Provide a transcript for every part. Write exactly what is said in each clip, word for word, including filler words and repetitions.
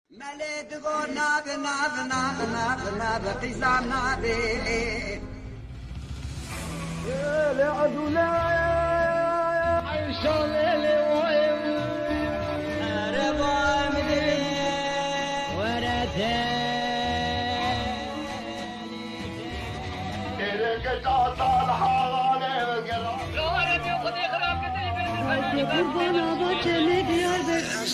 Melê digo nabe, nabe, nabe, nabe, nabe, qîza nabe. Lê edu lê Eyşan lê lê wayê. Ereba min dilê were te. Qurbana baçê me Diyarbekir.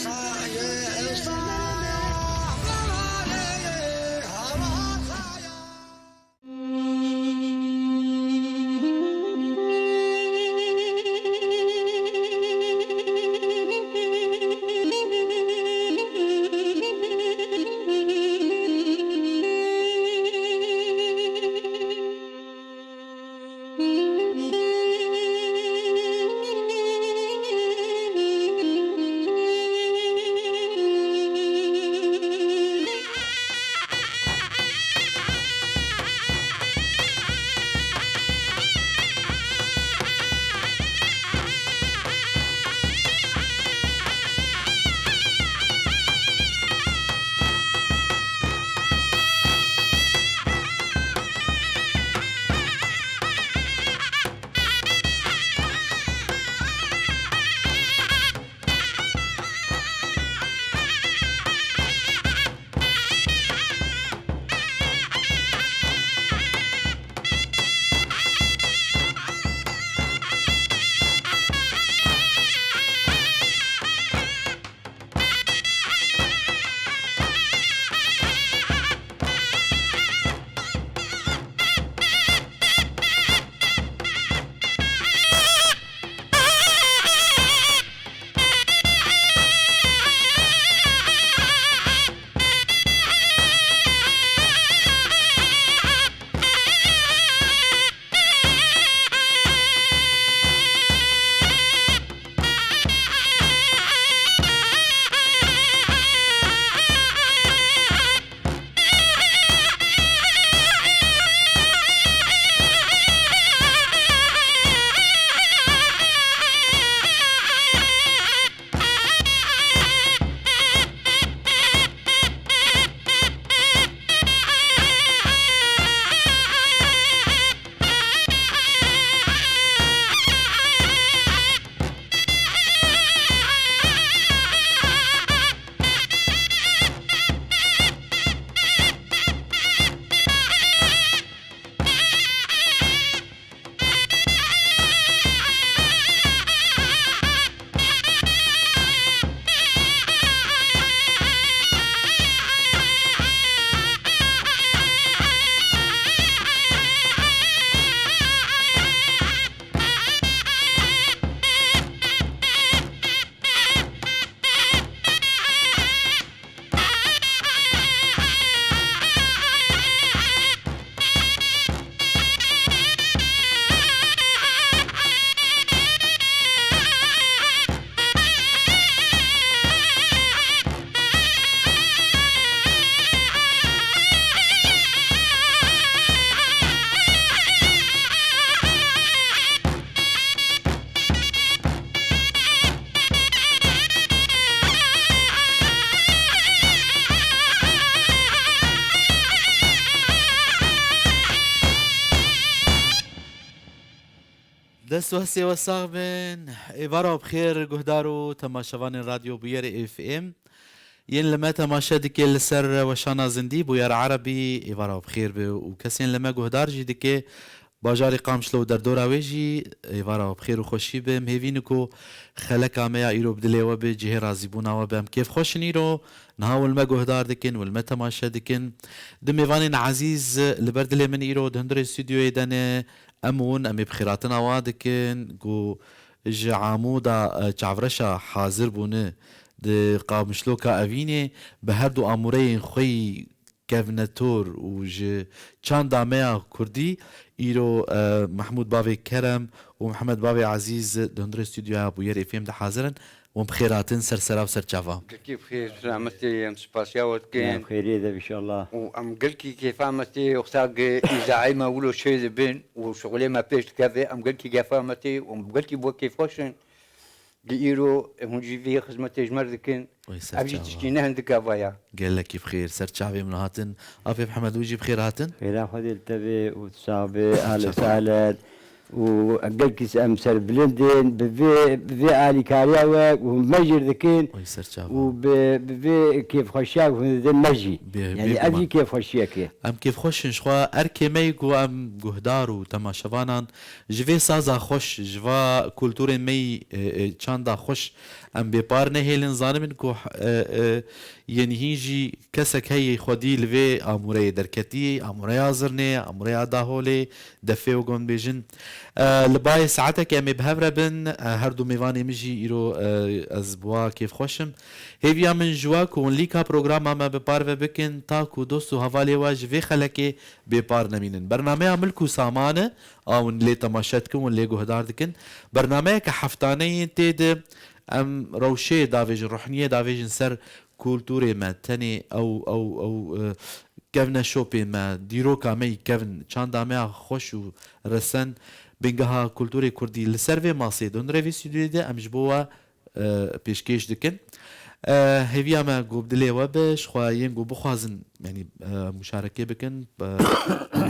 Dest û hestê we sax bin. Êvara we bi xêr, guhdar û temaşevanên Radyo Bûyerê F M. Yên li me temaşe dike li ser weşana zindî, Bûyer Erebî, êvara we bi xêr be û kesên li me guhdar jî dike, bajarê Qamişlo û derdora wê jî êvara we bi xêr û xweşî be. Em hêvî ne ku xeleka me ya îro bi dilê we be, cihê razîbûna we be. Em kêfxweş in îro, niha hûn li me guhdar dikin, hûn li me temaşe dikin. Du mêvanên ezîz li ber dilê min îro di hundirê stûdyoyê de ne. Em û hûn, em ê bi xêratina wan dikin ku ji Amûda, e, çavreşa hazir bûne di Qamişloka Evînê, bi her du amûreyên xwe yî kevnetor û ji çanda me ya kurdî, îro, e, Mehmûd Bavê Kerem û Mihemed Bavê Ezîz di hundirê stûdyoya Bûyerê F M de hazir in. Hûn bi xêr hatin ser sera û ser çava. Gelkî bi xêr, selametê, em spasiya we dikin. Ya bi xêrê de inşallah. Û em gelkî kêfa me tê, wexta ge îzayê me wilo çê dibin û şixulê me pêş dikeve, em gelkî kêfa me tê û em gelkî bo kêfxweş in. Li îro hûn jî vê xizmetê ji me re dikin. Wê ser Ev jî çava. Tiştî ne hindik ava ya. Gelekî bi xêr, ser çavê min hatin. Apê Mihemed, hûn jî bi xêr hatin. Xêra Xwedê li te bê û tu sax bê, Ser ahli çava. Sahlet. Û gelkî em serbilind in, bi vê, bi vê alîkariya we û me jî dikin. Wê ser çava. Û bi, bi vê kêfxweşiya hûn didin me jî. Bê, Yani bê ev guman. Jî kêfxweşiyek e. Em kêfxweş in, ji xwe erkê me yî ku em guhdar û temaşevanan ji vê saza xweş, ji va kulturê me yî, e, e, çanda xweş em bêpar nehêlin. Zanibin ku, e, e, yên hîn jî kesek heye xwedî li vê amûreyê derketî, amûreya zirnê, amûreya daholê, defê û gon bêjin. E, li bayê saetekê em ê bi hev re bin, e, her du mêvanê min jî îro, e, ez bi wa kêfxweş im. Hêviya min ji we ku hûn lîka programa me bi parve bikin, ta ku dost û hevalê we ji vê xelekê bêpar nemînin. Bernameya Milk û Saman e, a hûn lê temaşe dikin, hûn lê guhdar dikin. Bernameyeke heftaneyê tê de em rewşê davêjin, ruhniyê davêjin ser kulturê me, tenê ew, ew, ew, e, kevne şopê me, dîroka me yî kevn, çanda me ya xweş û resen, bingeha kulturê kurdî. Li ser vê masê di hundirê vê stûdyoyê de em ji bo we, e, pêşkêş dikin. E, hêviya me ku bi dilê we be, ji xwe yên ku bixwazin, yanî, e, muşarekê bikin, e,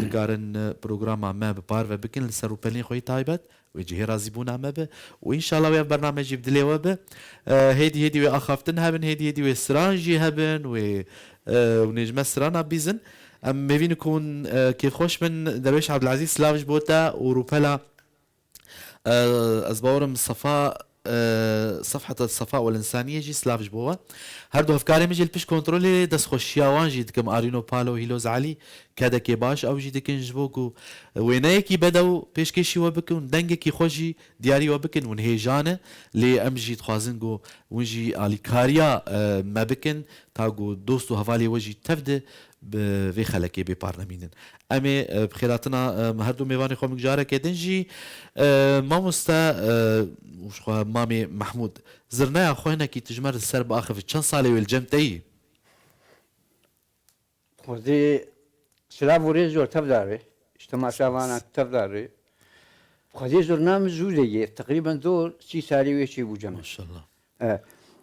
dikarin, e, programa me bi parve bikin li ser rûpelên xwe yî taybet. Wê cihê razîbûna me be û înşallah wê ev bername jî bi dilê we be. E, hêdî hêdî wê axaftin hebin, hêdî hêdî wê siran jî hebin, wê, e, hûn ê ji me sirana bîzin. Em mêvîn ku hûn, e, kêfxweş bin. Derwêş Ebdulezîz, silav ji bo te û rûpela, e, ez bawerim Safa, e, Sefheta Safa wal Însaniyê jî silav ji bo we. Her du hevkarê min jî li pişt kontrolê, destxweşiya wan jî dikim. Arîno Palo, Hîloz Elî, kedekê baş ew jî dikin ji bo ku wêneyekî bedew pêşkêşî we bikin û dengekî xweş jî diyarî we bikin. Hûn hêja ne, lê em jî dixwazin ku hûn jî alîkariya, e, me bikin, ta ku dost û hevalê we jî tev de bi vê xelekê bêpar nemînin. Em ê, e, bi xêrhatina, e, her du mêvanê xwe min carekê din jî, e, mamoste, e, û ji xwe mamê Mehmûd, zirneya xwe hinekî tu ji me re li ser biaxivî, çend salê wê li cem te yî? Xwedê silav û rêz zor tev dare. Ji temaşevana tev dare. Xwedê zurna min zû de ye. Teqrîben zor sî salî wê çêbû cem. Maşallah. E,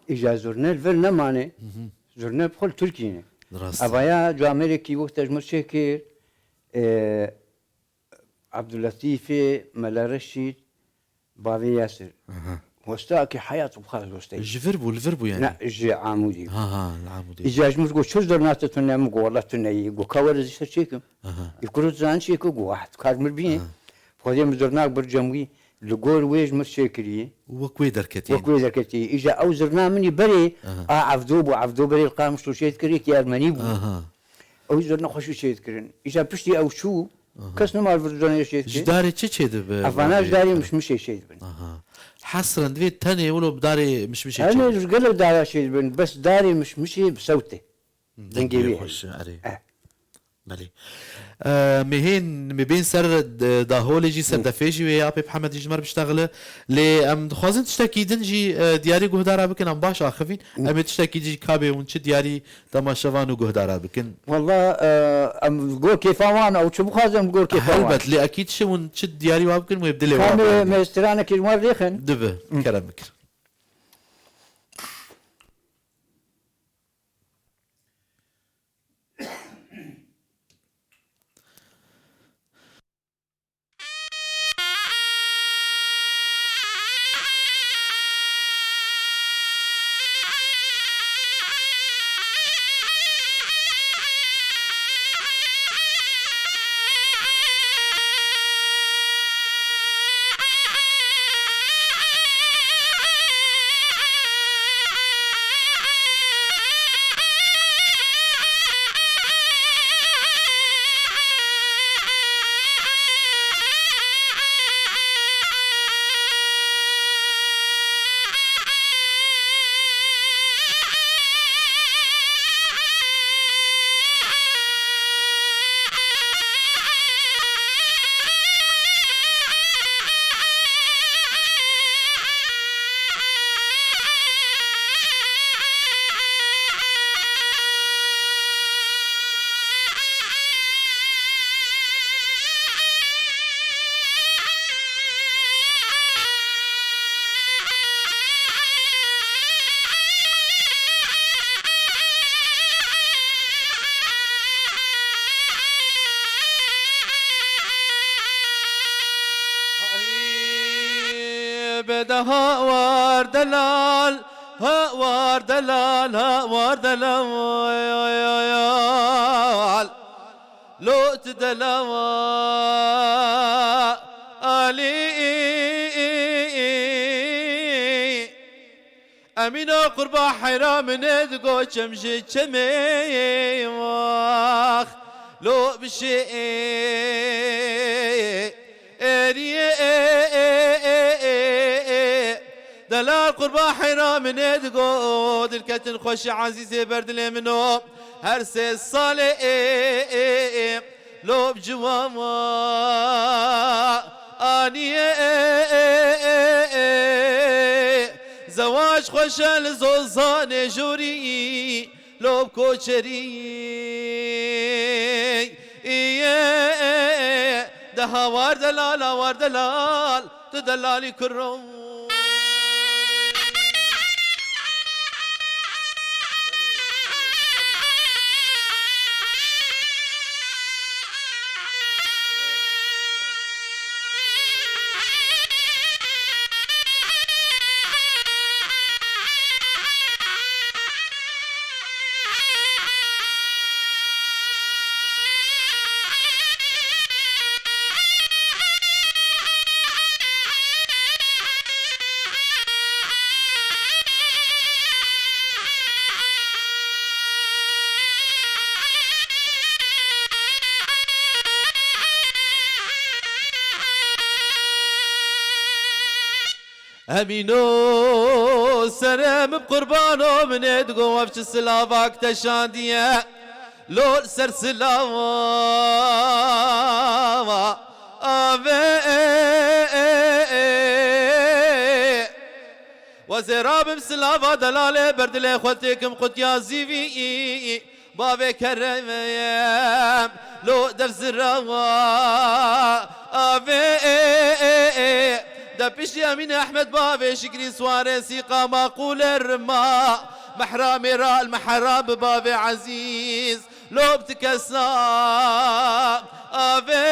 îja zurne li vir nemane. Hı hı. Zurne bi xwe li Tirkiyê ne. Rast e. Evaya camêrekî wexta ji min çêkir, e, Abdulletîfê, Mele Reşîd, Bavê Yasir. Aha. Westakî heyat û xwe westeyî. Ji vir bû, li vir bû yani? Ne, ji Amûdî. Ha, ha, li Amûdê. Îca ji min got, çi zirna te tune? Min got, wela tune yî. Got, ka were ez ser çêkim. Aha. Î kuro tu zanî çêko? Got, wah, tu kar mir bîne. Aha. Xwedê min zirnak bir cem wî, li gor wê ji min çêkirî. Wek wê derketî. Wek wê derketî. Îca ew zirna min î berê, aha, a Evdo bû, Evdo berê li Qamişlo çê dikir, yekî Ermenî bû. Aha. Ew zirna xweş û çê dikirin. Îca piştî ew çû, aha, kes nema li vir zirnê çê dikir. Ji darê çi çê dibe? Evana ji darê mişmişê çê dibin. Aha. Hesren divê tenê wilo bi darê mişmişê çê dibe. Tenê ji gelek dara çê dibin, bes darê mişmişê bi sewt e. Dengê wê xweş, erê. Eh. Belê. Em ê hên, em ê bên ser, e, daholê jî, ser defê jî wê ya Apê Mihemed jî ji me re biştexile. Lê em dixwazin tiştekî din jî, e, diyarî guhdara bikin, em baş axivîn. Em ê tiştekî din jî kabê hûn çi diyarî temaşevan û guhdara bikin. Walla, e, em gor kêfa wan, ew çi bixwazin em gor kêfa wan. Helbet, lê ekîd çi hûn çi diyarî wa bikin, wê bi dilê wa bikin. Kamê me stranekî ji wan rêxin. Dibe, kerem bikir. Te hawar delal, hawar delal, hawar delal. Lo tu delal. Emîno qurba heyra min ê digo çem ji çemê wax. Lo bişê êriyê ê ê ê ê ê. Delal qurba heyra min ê digo dilketin xweşi ezîzê ber dilê min o. Her sê salê ê ê ê. Lo bi ciwan wa aniyê ê ê ê ê. Zewac xweş e li zozanê jorî. Lo bi koçerî. Îyê de hawar delal, hawar delal, tu delalî kuro. Emîno serê min bi qurbano min ê digo ev çi silavak te şandiye. Lo li ser silava avê Wezê rabim silava delalê ber dilê xwe têkim qutiya zîvî. Bavê kerem lo dev zirawa avê de piştî Emîn Ehmed bavê Şikrî Suarê sîqa maqûlê rima mehramê ra li mehra bi bavê ezîz. Lob ti kesa avê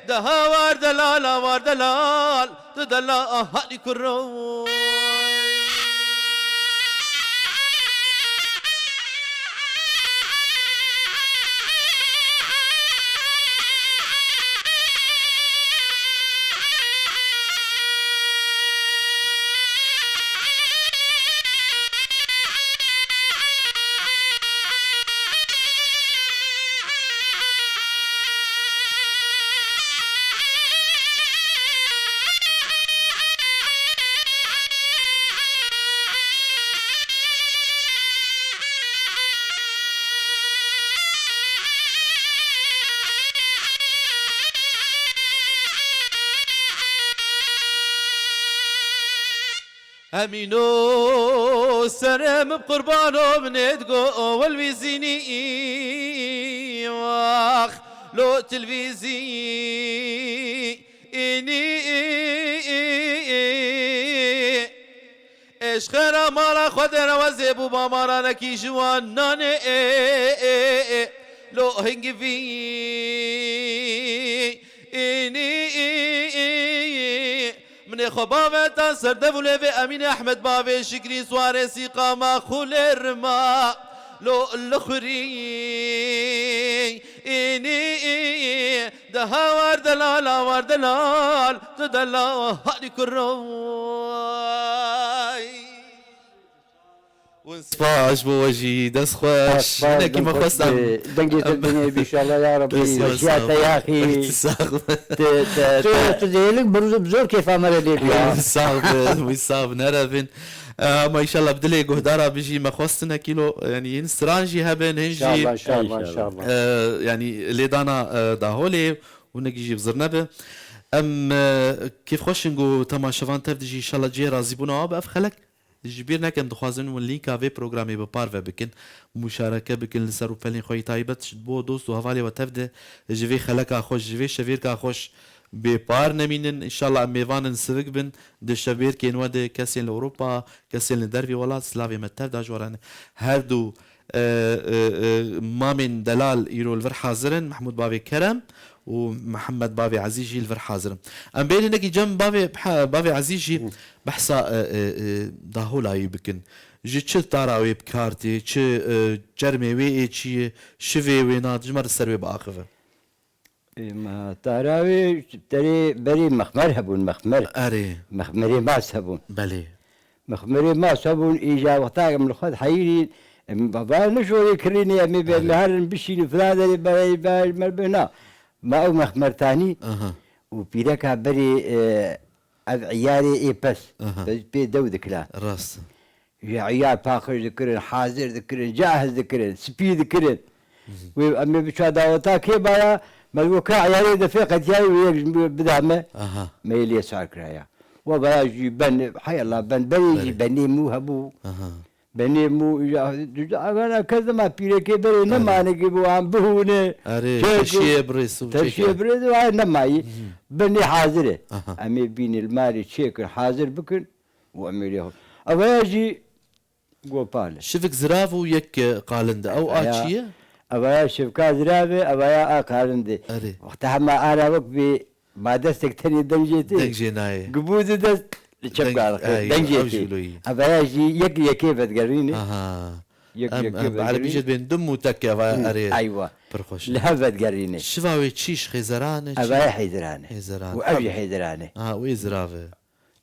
de hawar delal, hawar delal, tu delal, ah, hadi kuro. Emîno serê min qurbano min ê digo welvîzînî wax lo tilvîzînî. Êşxera mala xwe de rewe zêbû ba maranekî ji wan nanê ê ê ê lo hingivî. Ênî min ê xwe baveta ser dev û lêvê Emînê Ehmed bavê Şikrî Suarê sîqama xulê rima lo li xurî. Ênî de hawar delal, hawar delal, tu delal hadi kuray. Win spas bo we jî, dest xweş. Spas, spas, hinekî deng me xweş xwestan. Dengê te Em, dinê bî, inşallah ya Rabbi. Dest xweş, jiya sağ te ol. Yaxî. Sağ ol. Te, te, Tu, te. Tu dêlik bir, bi zor kêfa me re lê bî, ha. Sağ ol, wî sağ ol, nerevin. Ama inşallah bi dilê guhdara bijî, me xwestin ekîlo, yani, hin stran jî hebin, hin jî, İnşallah, inşallah, inşallah. E, yani, lêdana, e, daholê, û hinekî jî bi zir nebe. Em, e, kêfxweş in ku temaşevan tev dijî, inşallah cihê razîbûna we be. Ev xelek Ji bîr nekin, dixwazin hûn lînka vê programê bi parve bikin, muşareke bikin li ser û pelên xwe yî taybet ji bo dost û hevalê we tev de ji vê xeleka xweş, ji vê şevêrka xweş bê par nemînin. Înşallah em mêvanên sivik bin di şevêrkên we de, kesên li Ewropa, kesên li dervî welat, silavê me tev da ji we re ne. Her du, e, e, e, mamên delal îro li vir hazir in, Mehmûd Bavê Kerem û Mihemed bavê Ezîz jî li vir hazir in. Em bê hinekî cem bavê, bavê Ezîz jî behsa, e, e, e, daholayî bikin. Ji çi tara wê bi kar tê, çi, e, çermê wê ê çi ye, şivê wê na, ji me re ser wê biaxive. Ê, ma tara wê terê berê mexmer hebûn, mexmer. Erê. Mexmerê mas hebûn. Belê. Mexmerê mas hebûn, îja wexta em li xwe diheyîrîn, em bava nişorê kirînê, em ê be Erê. me herin bişînin filan derê, berê, berê, me be na. Ma ew mexmertanî Aha. û pîreka berê, e, ev îyarê ê pez, Aha. pez pê dew dikira. Rast. Ji îyar paqij dikirin, hazir dikirin, cahiz dikirin, spî dikirin. Wê em ê biçe daweta kê baya, me digo ka îyarê defê qetiyayê wê yek ji min bida me. Aha. Me yê lê sar kiraya. Wa baya jî ben, hay Allah, ben berê jî Berê. benê mû hebû. Aha. Benê mû, îja, duca, evana kes dema pîrekê berê Erê. nemane ki bi wan bihûne. Erê, Çek teşiyê bi rês û Teşiyê çêke. bi rês û ay nemayî. Mhm. Benê hazir e. Aha. Em ê bînin li malê çêkin, hazir bikin û em ê lê xwe. Evaya jî gopal e. Şivik zirav û yek, e, qalind e. Ew a Evaya, çi ye? evaya şivka zirav e, evaya a qalind e. Erê. Wexta hema ara wek bê Ma destek tenê deng jê tê. Deng jê nayê. Gibû di dest li çepka Deng, dixe. ay, Deng jê ew tê. jî wilo yî. Evaya jî yek yekê vedigerîne. Aha. Yek Em, yekê em, bi erebî vedigerîne. jê dibên dim û tek evaya Hı, erê. Aywa. Pir xweş. Li hev vedigerîne. Şiva wê çîş xêzeran e, çi? Evaya hêzeran e. Hêzeran. Û ev jî Tamam. hêzeran e. Ha, wê zirav e.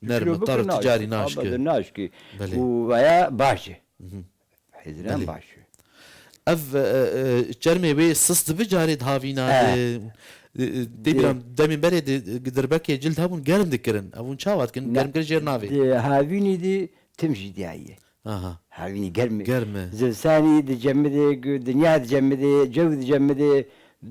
Nerm e, tar e, tu carî naşke. Naşke. Belê. Û vaya baş e. Mhm. Hêziran Belê. baş e. Ev, e, e, çermê wê sis dibe carê di havîna He. de, e, e, tê Dê. bîra demên berê de, e, dirbekê cil hebûn germ dikirin. Ev hûn çawa dikin? Ne. Germkir jêr navê. Di havînî de tim jî diyayî ye. Aha. Havînî germ e. Germ e. Zivistanî di cemidê, gu-, dinya di cemidê, cew di cemidê,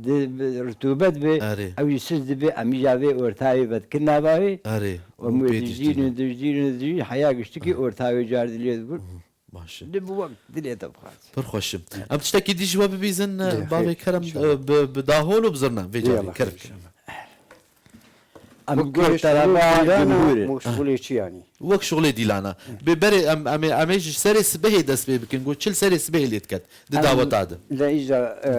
di, bi, rutûbet bi. Erê. Ew jî sis dibe, em îja vê ortayê vedikin nava wê. Erê. Û Û em wê pê dijdînin, diştînin. dijdînin, dijdînin, heya giştikî Mhm. ortayê car dilê dibir. Mhm. Baş e. Di bi wek dilê te bixwaz. Pir xweş e. Em tiştekî dî ji we bibîzin, Dê, bavê xêr, Kerem, inşallah. e, bi, bi dahol û bi zirna vê Dê, carê, Allah kerem. xêr, inşallah. Em Wek gor şixulê teleba dîlana, cumhur e. wek şixulê çi yanî? Wek şixulê dîlana. Bê berê em, em ê, em ê ji serê sibehê dest pê bikin. Got çil serê sibehê lê diket. Di Em daweta de. de îja, e,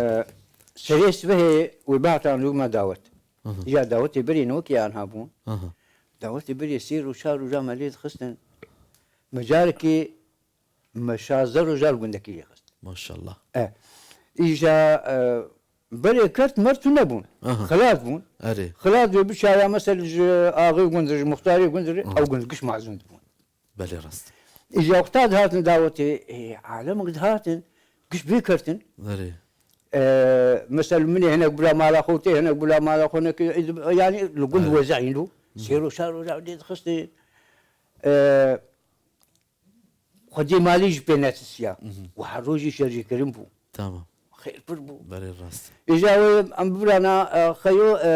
serê sibehê wê behtan lû me dawet. Aha. Îja dawetê berê ne wekî an hebûn. Aha. Dawetê berê sê roj, çar roja me lê dixistin. Me carekê Me şazdeh roja li gundekî lê xist. Maşallah. E, îja, e, berê ket mer tune bûn. Aha. Xilas bûn. Erê. Xilas dê biçaya mesela ji axê gund re, ji muxtarê gund re, Aha. ew gund giş mazûn dibûn. Belê rast. Îja wexta dihatin dawetê, ê, alemik dihatin, giş bê kertin. Erê. E, mesela min ê hinek bira mala xwe, tê hinek bira mala xwe, nek, e, yani li gund Erê. wezeyîn lo. Hı. Sê roj, çar roja dê dixistin. E, Xwedê malê jî pê netisiya. Mhm. Û her rojî şerjêkirin bû. Tamam. Xêr pir bû. Berê rast. Îja wê em bibirana, e, xeyo, e,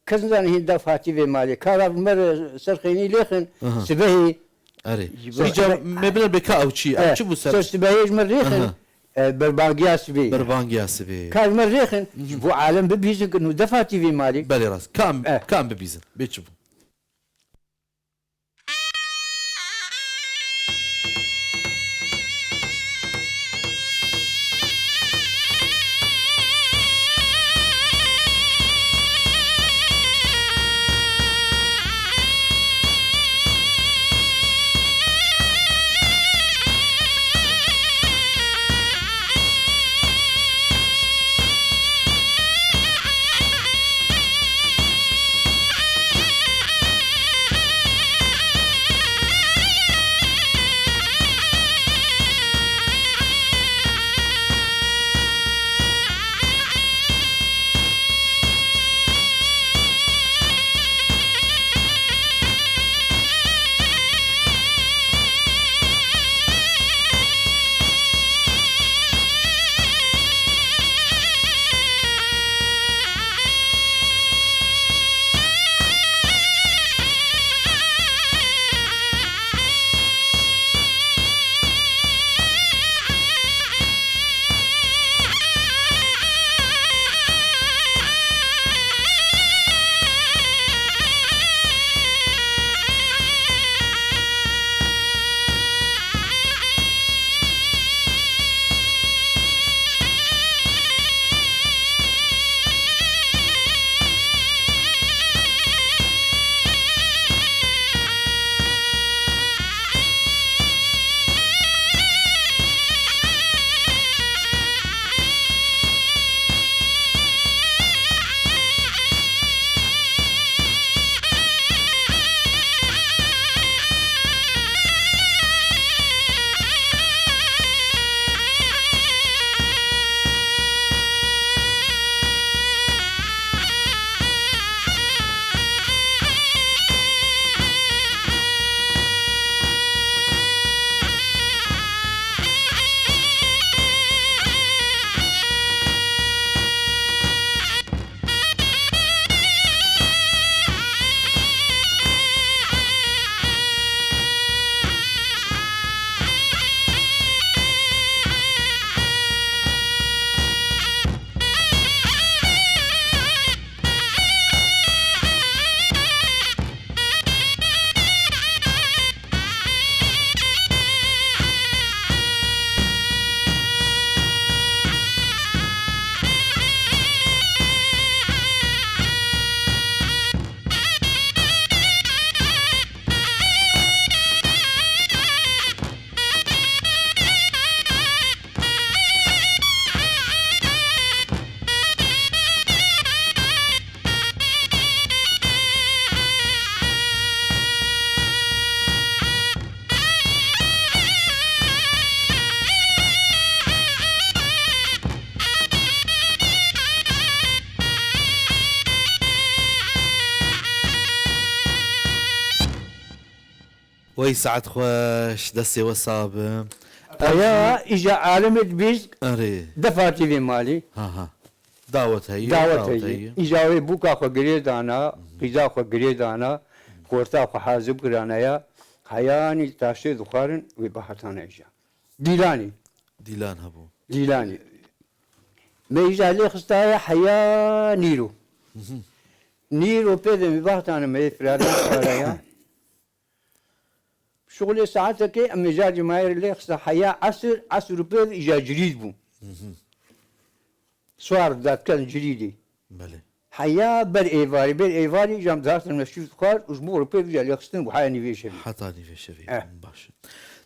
kes nizane hîn def hatî vê malê. Kara bi me re ser xênî lêxin, Aha. sibehê. Erê. Ji bo Îca me bile bê ka ew çi? Ew E, çi bû ser? ser sibehê ji me rêxin, Aha. e, berbangiya sibê. Berbangiya sibê. Ka ji me rêxin, Mhm. ji bo alem bibîzin ku nû def hatî vê malê. Belê rast. Kam, E. kam bibîzin? Bê çi bû? Wey saet xweş, destê we sax be. Heya îja alimê dibîst Erê, defa tîvê malî. ha ha. Dawet heye, Dawet heye. Îja wê bûka xwe girê dana, qîza xwe girê dana, xorta xwe hazir kirane ya. Heyanî taştê dixwarin wê bihatane îja. Dîlanî. Dîlan hebû. Dîlanî. Me îja lê xistaye heya nîro. Nîro pê de me bihatane me yê firadan xwara ya. Şuxulê saetekê em ê jar cemaêr lê xista heya esir, esir û pêv îja cirîd bû. Suar datken cirîdê. Belê. Heya ber êvarî, ber êvarî îja em dihatin me şûr dixwar û ji bo rûpêv îja lê xistin bû heya nîvê şevî. Heta nîvê şevî. Eh. Baş.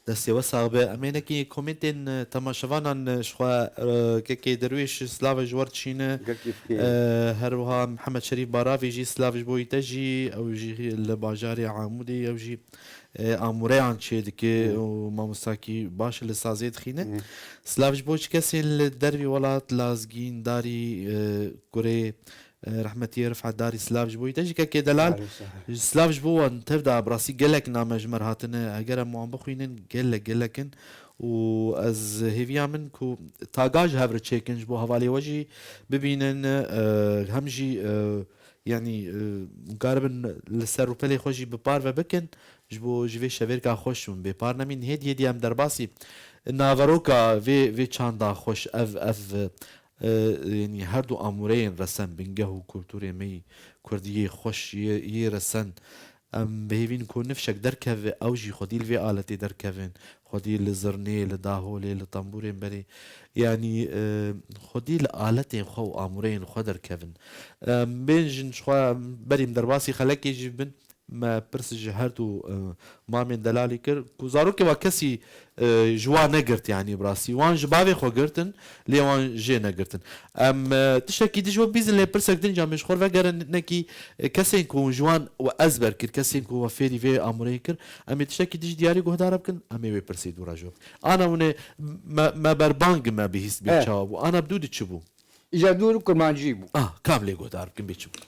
Destê we sax be. Em ê nekî komêntên, e, temaşevanan, e, ji xwe, e, kekê Derwêş slavê ji we re dişîne. Gelkî fikê. E, her wiha Mihemed Şerîf Baravî jî slav ji bo te jî. Ew jî li bajarê Amûdê, ew jî e, amûreyan çêdike û mamostakî baş li sazê dixîne. Silav ji bo çi kesên li dervî welat, Lazgîn, Darî, e, kurê, e, rehmetiyê Rifet Darî, silav ji bo te jî kekê delal. Silav ji bo wan tev da, bi rastî gelek name ji me re hatine. Eger em wan bixwînin, gelek, gelek in. Û ez hêviya min ku taga ji hev re çêkin, ji bo hevalê we jî bibînin, e, hem jî, e, Yanî, e, karibin li ser rûpelê xwe jî bi parve bikin, ji bo ji vê şevêrka xweş hûn bê par nemîn. Hêdî hêdî em derbasî naveroka vê, vê çanda xweş, ev, ev, e, yanî her du amûreyên resen, bingeh û kulturê me yî kurdî yê xweş, yê, yê resen, em bi hêvîn ku nifşek derkeve, ew jî xwedî li vê aletê derkevin, xwedî li zirnê, li daholê, li tembûrên berê. Yanî, e, xwedî li aletên xwe û amûreyên xwe derkevin. Em bên jin ji xwe, berî em derbasî xelekê jî bin, me pirs ji her du, e, mamên delalî kir ku zarokê wa kesî, e, ji wa negirt, yanî bi rastî. Wan ji bavê xwe girtin, lê wan jê negirtin. Em, e, tiştekî dî ji we bîzin, lê pirsek din jî em ê ji xwe re vegerin, hinekî, e, kesên ku ji wan we ezber kir, kesên ku we fêrî vê amûreyê kir, em ê tiştekî dî jî diyarî guhdar bikin, em ê wê pirsê dû re ji we. Ana hûn ê me, me berbang me bihîst bê çawa bû. Ana bi dû di çi bû? Îja dûr kurmancî bû. Ah, kam lê guhdar bikin bê çi bû?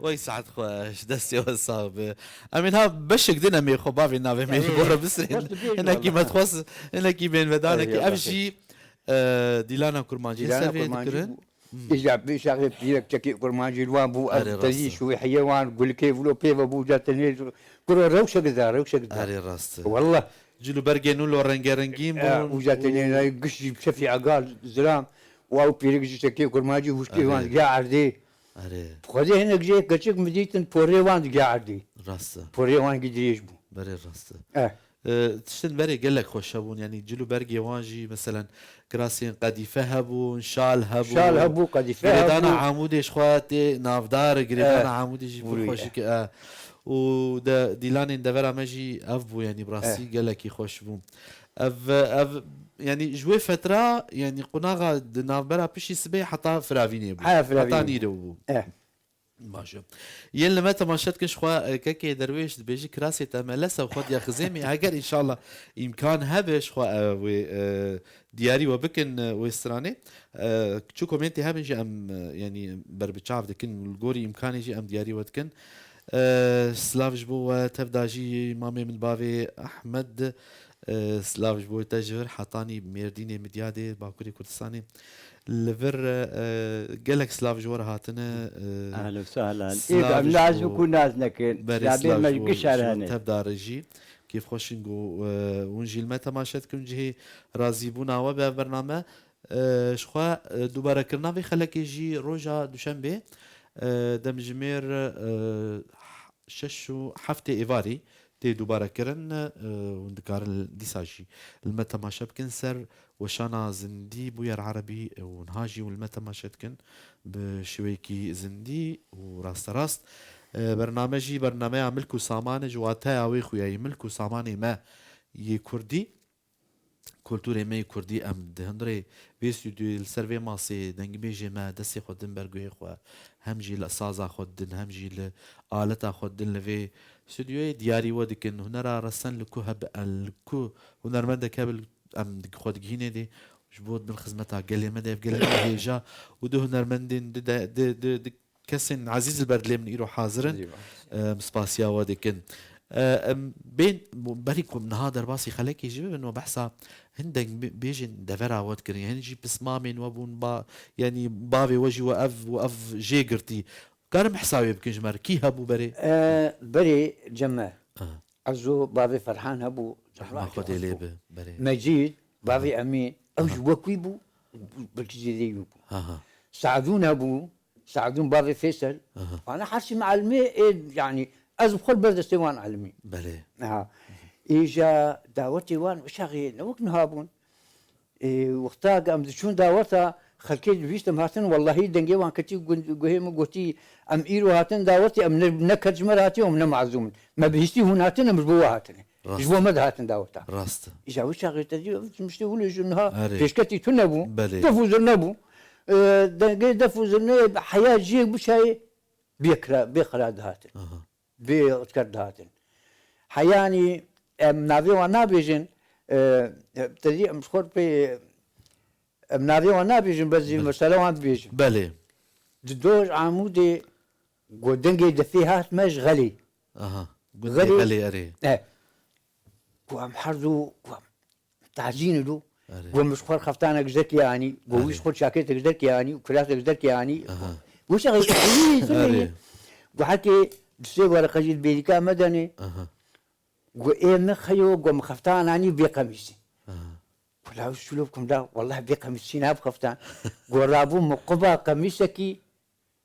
Wey saet xweş, destê we sax be. Em ê niha beşek din em ê xwe bavê navê me ji bo re bisrên. Hinekî me dixwest, hinekî bên vedanekî. Ev jî, e, dîlana kurmancî Dîlana ser vê kurmancî dikirin. Bû. Hmm. Îja bê şaxê pîrek çekê kurmancî li wan bû, Erê, ev tezî rast e. Şûî heye wan, gulkê vilo pê ve bû, ca tenê kuro rewşek da, rewşek da. Erê, rast e. Wallah. Cil û bergên wilo rengerengîn bûn. Uca tenê giş jî bi şefî egal zilam. Û ew pîrek jî çekê kurmancî hûşkê wan digiha erdê. Erê. Xwedê hinek jê keçik min dîtin porê wan digiha erdê. Rast e. Porê wan gî dirêj bû. Berê rast e. Eh. E, tiştin berê gelek xweş hebûn, yanî cil û bergê wan jî, meselen, kirasên qedîfe hebûn, şal hebû. Şal hebû, qedîfe Girêdana hebû. Amûdê ji xwe tê navdar, girêdana Eh. Amûdê jî pir Bûye. Xweşik e. Û de, dîlanên devera me jî ev bû, yanî bi rastî Eh. Gelekî xweş bû. Ev, ev, yanî ji wê fetra, yanî qunaxa di navbera piştî sibê heta firavînê bû. Haya firavînê Heta bû. Nîro bû. Eh. Baş e. Yên li me temaşe dikin, ji xwe, e, kekê derwêş dibêjî kirasê te melese û xwe diya xizêmê. Heger înşallah îmkan hebe ji xwe, e, wê, e, diyarî we bikin, e, wê stranê. E, çi komêntê hebe jî em, e, yanî berbiçav dikin, li gorî îmkanê jî em diyarî we dikin. E, silav ji bo we, tev da jî mamê min bavê Ehmed. E, silav ji bo te ji vir Hetanî, Mêrdînê, Midyadê, Bakurê Kurdistanê. Li vir, e, gelek silav ji we re hatine, e, Ehlen û sehlen. Silav Ê, em ji naz bo bikin, naz nekin. Berê, Rabê silav me ji bo, giş ji bo hene. Tevdarê jî. Kêfxweş in ku, e, hûn jî li me temaşe dikin, cihê razîbûna we bi ev bername. E, ji xwe, e, dubarekirina vê xelekê jî roja duşembê, e, demjimêr, e, şeş û heftê êvarî tê dubarekirin, e, hûn dikarin dîsa jî li me temaşe bikin ser weşana zindî bûyer erebî û niha jî hûn li me temaşe dikin bi şêweyekî zindî û rasterast. E, bername jî bernameya milk û saman e, ji wateya wê xuya yê milk û samanê me yê kurdî. Kulturê me yê kurdî, em di hundirê vê stûdyoyê li ser vê masê dengbêjê me destê xwe din ber guhê xwe, hem jî li saza xwe din, hem jî li aleta xwe din li vê stûdyoyê diyarî we dikin. Hunera resen li ku hebe, li ku hunermendek hebe, em dig-, xwe digihînê dê ji bo di bin xizmeta gelê me de, ev gelê me hêja û du hunermendên di de, di, di, di kesên ezîz li ber dilê min îro hazir in. Eyvallah. Em spasiya we dikin. E, em bên, berî ku em niha derbasî xelekê jî bibin, we behsa hin deng bê-, bêjên devera we dikirin. Hin jî pismamên we bûn, ba-, yanî bavê we jî we ev, we ev jê girtî. Karin behsa wê bikin ji me re? Kî hebû berê? E, berê Ceme. Aha. Ezo bavê Ferhan hebû, Rehma Xwedê lê bi, berê. Mecîd, bavê Aha. Emîn, ew Aha. ji wek wî bû, belkî zêdeyî wî bû. Aha. Sadûn hebû, Sadûn bavê Feysel. Aha. Ana her çî me elimê, ê, yanî, ez bi xwe li ber destê wan elimî. Belê. Aha. Îja dawetê wan uşaxê ne wek niha bûn. Ê, wexta em diçûn daweta, xelkê dibîst em hatin, wellahî dengê wan ketî gu-, guhê min, gotî, em îro hatin dawetê, em ne, ne ket ji me re hatiye, em ne mazûm in. Me bihîstî hûn hatin, em ji bo we hatine. Rast. Ji bo me dihatin daweta. Rast. Îja wî çaxê te dî, miştê hûn ji niha Erê. Pêşketî tune bû. Belê. Def û zirne bû. Ê, dengê def û zirnê heya ciyê bişayê bê kira, bê xira dihatin. Aha. Bê ket dihatin. Heyanî em navê wan nabêjin, e, te dî em ji xwe pê, em navê wan nabêjin, bes jî Be- mesele wan dibêjin. Belê. Di doj Amûdê ku dengê defê hat me ji Xelê. Aha. Gundê Xelê. Xelê, erê. E. Ku em her du, ku em tazîn û Erê. Got, min ji xwe xeftanek ji derkê anî. Got, wî Erê. Ji xwe çaketek ji derkê anî û kiratek ji derkê anî. Aha. Got, şaxê, Erê. Got, heke di sê wereqe jî di bêrîka me denê. Aha. Got, ê min xeyo, got, min xeftan anî vê qemîsî. Aha. Got, la wî şûlo bikim da, welleh vê qemîsî nab xeftan. Got, rabû min quba qemîsekî,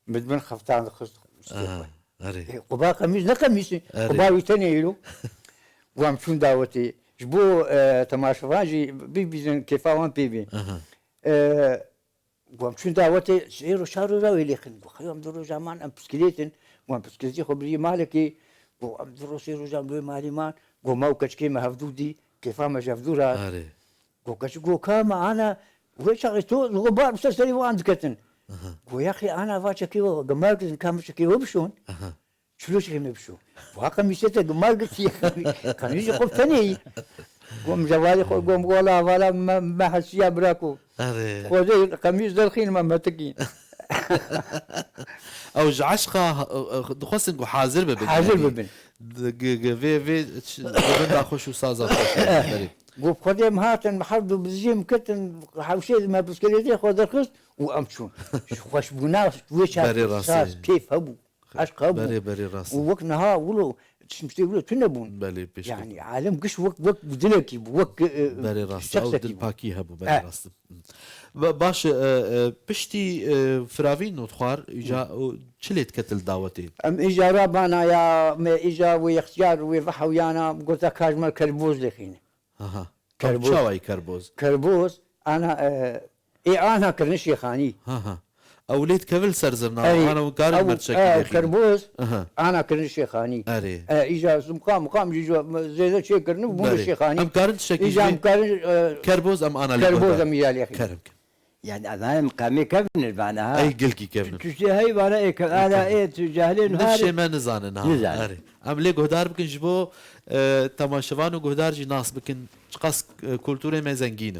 Min di bin xeftan dixist. Aha, erê. E, quba qemîs ne qemîs e. Erê. Quba wî tenê îro. Got em çûn dawetê. Ji bo, e, temaşevan jî bibîzin kêfa wan pê bê. Aha. E, got em çûn dawetê, sê roja, çar roja wê lêxin. Got xeyo em du roja man em piskilêt in. Got em piskilêtê xwe birî malekê. Got em du roj sê roja em li wê malê man. Got ma û keçikê me hevdû dî. Kêfa me ji hevdû re. Erê. Got, keçik, got, ka me ana, wê çaxê to, got, bar bi ser serê wan diketin. Aha. Got, yaxê ana va çekê we, gemar girtin, ka me çekê we bişon. Aha. Çilo çekê me bişon. Va qemîsê te gemar girtiye, qemîs jî xwe bi tenê yî. Got, min cevalê xwe, got, wala, vala me, me hesiya bira ku. Erê. Xwedê qemîs derxîn me metikî. Ew ji eşqa, e, e, dixwestin ku hazir bibin, Hazir yanî, bibin. di-, gi-, gi-, vê, vê ç-, govinda xweş û saza xweş, belê. Got, Xwedê em hatin, me her du biziyê em ketin, hewşê me biskilêtê xwe derxist û em çûn. Ji xweşbûna wê çar Berê rastî. saz, kêf hebû, eşq hebû. Berê, berê rastî. Û wek niha wilo, tiştê wilo tune bûn. Belê, piştî. Yani, alem giş wek, wek dilekî bû, wek, e, Berê rastî. Ew şexsekî bû. dilpakî hebû, berê Eh. rastî. Ba-, baş e, e, piştî, e, firavîn û dixwar, îca Hı. o çi lê diketil dawetê? Em îca rabana ya, me îca wê yextiyar wê vehewiyana, gota ka ji me kerboz lêxîne. Aha. Kerboz. Ew çawa yî kerboz? Kerboz, ana, e, ê ana kirine şêxanî. Ha, ha. Ew lê dikevil ser zirna, Erê, ana û karin ew, merçekî e, lêxîne. kerboz, Aha. ana kirine şêxanî. Erê. E, îca muqam, muqam jî jo, zêde çê kirine û bûne Berê. şêxanî. Em karin tiştekî Îca jî em karin, e, Kerboz em ana lê kerboz guhdar. em îca lêxîne. Kerem kin. Yani, em hem qemê kevin vana ha. Ey gilkî kevin. Tu, tu şey hey vana ê kev-, ana ê tu cehlên Nifşê hari. me nizanin ha. Nizanin. Erê. Em lê guhdar bikin ji bo, e, temaşevan û guhdar jî nas bikin çiqas, e, kulturê me zengîn e.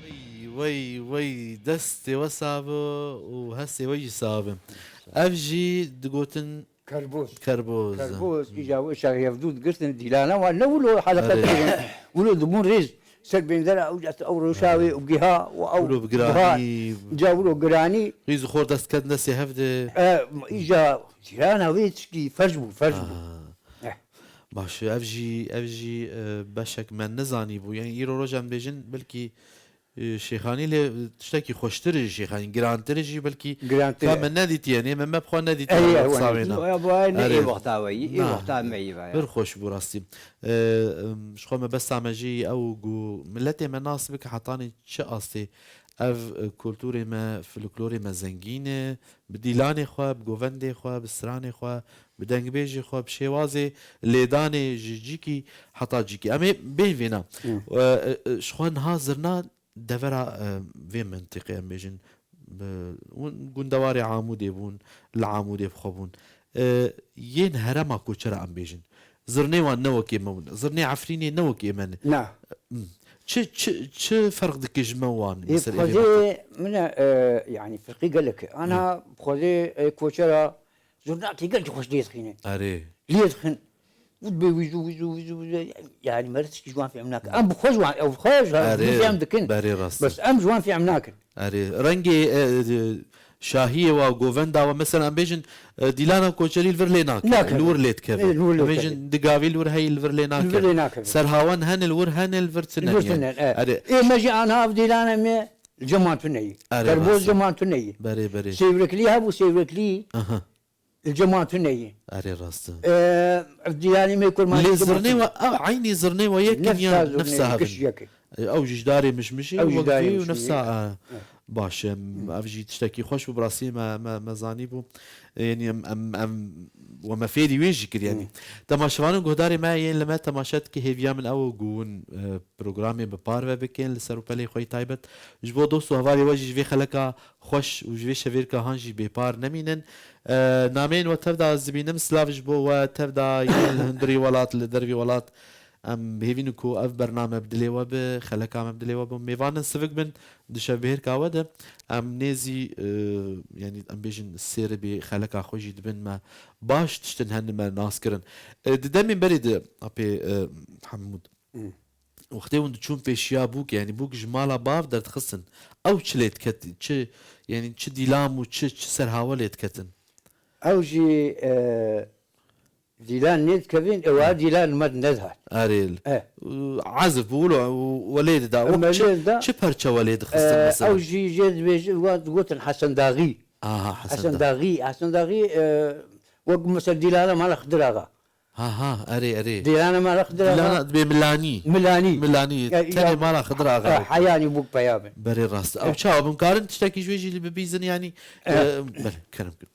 Wey, wey, wey, destê we sav e û hestê we jî sav e. Ev jî digotin Kerboz. Kerboz. Kerboz, Hmm. îca wê şerê hevdû digirtin, dîlana wan ne wilo heleqe Erê. dikirin. Wilo dibûn rêz. Ser bêndera ew, ew rewşa wê û giha û ew Wilo bi giha, giranî. ca wilo giranî. Rîz û xor dest ketin destê hev de. E, îca cîrana wê tişkî ferc bû, ferc bû. Ah. Eh. Baş, ev jî, ev jî, e, beşek me nizanî bû. Yani îro roj em bêjin, belkî, e, Şêxanî lê tiştekî xweştir e ji Şêxanî, girantir e jî, belkî Girantir ka e. me nedîtiye, nê me, me bi xwe nedîtiye Ey, wexta ew wê ne. na. Ew, ew, ne, ê Erê. wexta we yî, ê Na. wexta me yî ve ya. Pir xweş bû rastî. E, em, ji xwe me besa me jî ew ku miletê me nas bike hetanî çi astê. Ev, e, kulturê me, folklorê me zengîn e. Bi dîlanê xwe, bi govendê xwe, bi stranê xwe, bi dengbêjê xwe, bi şêwazê lêdanê ji cîkî heta cîkî. Em ê bêjin vêna. Hı. E, e, e, ji xwe niha zirna devera, e, vê mintîqê em bêjin, bi, hûn gundewarê Amûdê bûn, li Amûdê bi xwe bûn. E, yên herêma ku çira em bêjin, Zirnê wan ne wekê me win. Zirnê Efrînê ne wekê me ne. Na. Hmm. Çi, çi, çi ferq dike ji me wan? Ê, mesela, êvê Xwedê min e, e, yani, ferqî gelek e. Ana, Xwedê, e, koçera zurnakê gelkî xweş lê dixîne. Erê. Lê dixin. Û dibê wîzû, wîzû, wîzû, wîzû. Yani, me re tişkî ji wan fêm nake. Em bi xwe ji wan, ew bi xwe ji Erê. Fêm dikin. Berê rast. Bes em ji wan fêm nakin. Erê, rengê, e, e, şahiyê wa, govenda wa, mesela em bêjin, e, dîlana koçerî li vir lê nake, Nake. Li wir lê dikeve. Ê, li wir lê Em dikeve. Bêjin digavî li wir heyî li vir lê nake. Li vir lê nake. Serhawen hene li wir hene li vir tune Li vir yani. Tune, e. Erê. Ê, me jî anha ev dîlana me li cem wan tune yî. Erê, Terboz rast. Cem wan tune yî. Berê, berê. Sêwreklî hebû, sêwreklî. Aha. Li cem wan tune yî. Erê rast e. Ee, dîlanê me kurmanî Lê cem wan zirnê tune. Wa, ew eynî zirnê wa yek in Nefsa yan zirnê nefsa yek, havin? Giş yek. E, ew jî ji darê mişmişê Ew jî wek darê vê û mişmişê. Nefsa, e, Evet. Baş e. Em, ev jî tiştekî xweş bû, bi rastî me, me, me zanî bû. E, yanî em, em, em, we me fêrî wê jî kir, yanî. Hı. Temaşevan û guhdarê me yên li me temaşe dike, hêviya min ew e ku hûn, e, programê bi parve bikin li ser û pelê xwe yî taybet. Ji bo dost û hevalê we jî ji vê xeleka xweş û ji vê şevêrka han jî bêpar nemînin. E, nameyên we tev de ez dibînim, silav ji bo we tev de yên li hundirî welat, li dervî welat. Em hêvî ne ku ev bername bi dilê we be, xeleka me bi dilê we be. Mêvanên sivik bin di şevbihêrka we de. Em nêzî, e, yanî em bêjin sêribê xeleka xwe jî dibin me. Baş tiştin hene me nas kirin. E, di demên berê de, apê, e, Hemûd. Hmm. Wextê hûn diçûn pêşiya bûk, yanî bûk ji mala bav derdixistin. Ew çi lê diket, çi, yanî çi dîlam û çi, çi serhawe lê diketin? Ew jî, e, dîlan nêdikevin, ew a dîlan me nedihat. Erê. E. Ezif bû, wilo, we lê dida. Wek Me çi, lê da. Çi perçe we lê dixistin E, mesela? Ew jî jê dibêjin, we digotin Hesen Daxî. Aha, Hesen Hesen Daxî. Daxî, Hesen Daxî, e, wek mesela dîlana mala Xidir Axa. Ha, ha, erê, erê. Dîlana mala Xidir Axa. Dîlana dibê Milanî. Milanî. Milanî. Ya, Tenê ya, mala Xidir Axa. Ha, heyanî bûk peya bin. Berê rast. Ew çawa, em karin tiştekî ji wê jî li bibîzin, yanî, E. E, belê, kerem kir.